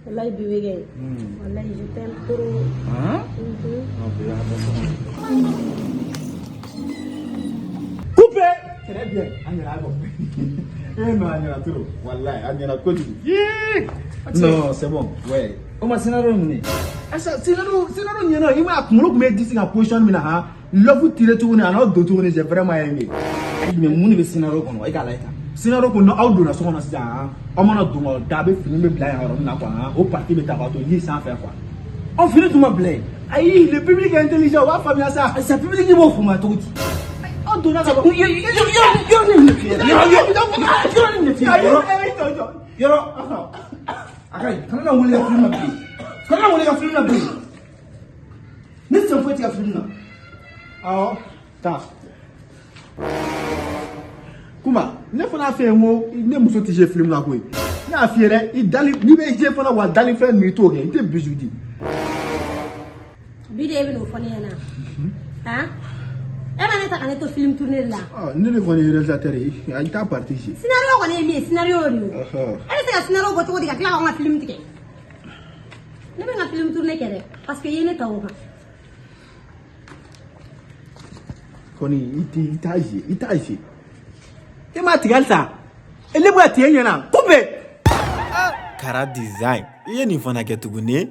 Wallahi bi weekend. Wallahi je t'aime trop. Han? Mhm. Non, bi an ka taa so kɔnɔ. Coupé! Très bien. A ɲɛna kɔ. Eh non, a ɲɛna trop. Wallahi, a ɲɛna kojugu. Yee! Non, c'est bon. Ouais. O ma scénario ye mun ye? Asa scénario ɲɛna, i ma a kunkolo tun bɛ disi ka position min na han, love tiré cogo ni a n'aw don cogo ni, j'ai vraiment aimé. Ayi, mais mun de bɛ scénario kɔnɔ? E k'a lajɛ tan. Scénario ko aw donna so kɔnɔ sisan han, aw mana don ka da, a bɛ fini bɛ bila yan yɔrɔnin na quoi han, o partie bɛ ta k'a to lit sanfɛ quoi. Ɔ, fini tun ma bila yen. Ayi, le public est intelligent, o b'a faamuya sa. Sa public b'o faamuya cogo di? Aw donna ka bɔ. Yɔrɔ ne nin f'i ɲɛna. Yɔrɔ ne nin f'i ɲɛna. Yɔrɔ yɔrɔ a ka ɲi. Kana na wele ka film na bilen. Kana na wele ka film na bilen. Ne sen foyi t'i ka film na. Awɔ, taa. Kuma, ne fana fɛ yen ko ne muso tɛ se film na koyi. Ne y'a f'i ye dɛ, i dali n'i bɛ jouer fana wa dali fɛn ninnu i t'o kɛ, i tɛ bisou di. Bi de e bɛ n'o fɔ ne ɲɛna. Han? E ma ne ta ka ne to film tourner de la. Ɔ, ne de kɔni ye réalisateur ye, i t'a partie jouer. Scénario kɔni ye min ye, scénario de ye. E bɛ se ka scénario bɔ cogo di ka tila k'anw ka film tigɛ? Ne bɛ n ka film tourner kɛ dɛ, parce que i ye ne ta o kan. Kɔni i tɛ i t'a jouer, i t'a jouer. E m'a tigɛ halisa. E ne bɛ ka tigɛ e ɲɛna. Coupé. Kara Design, i ye nin fana kɛ tuguni.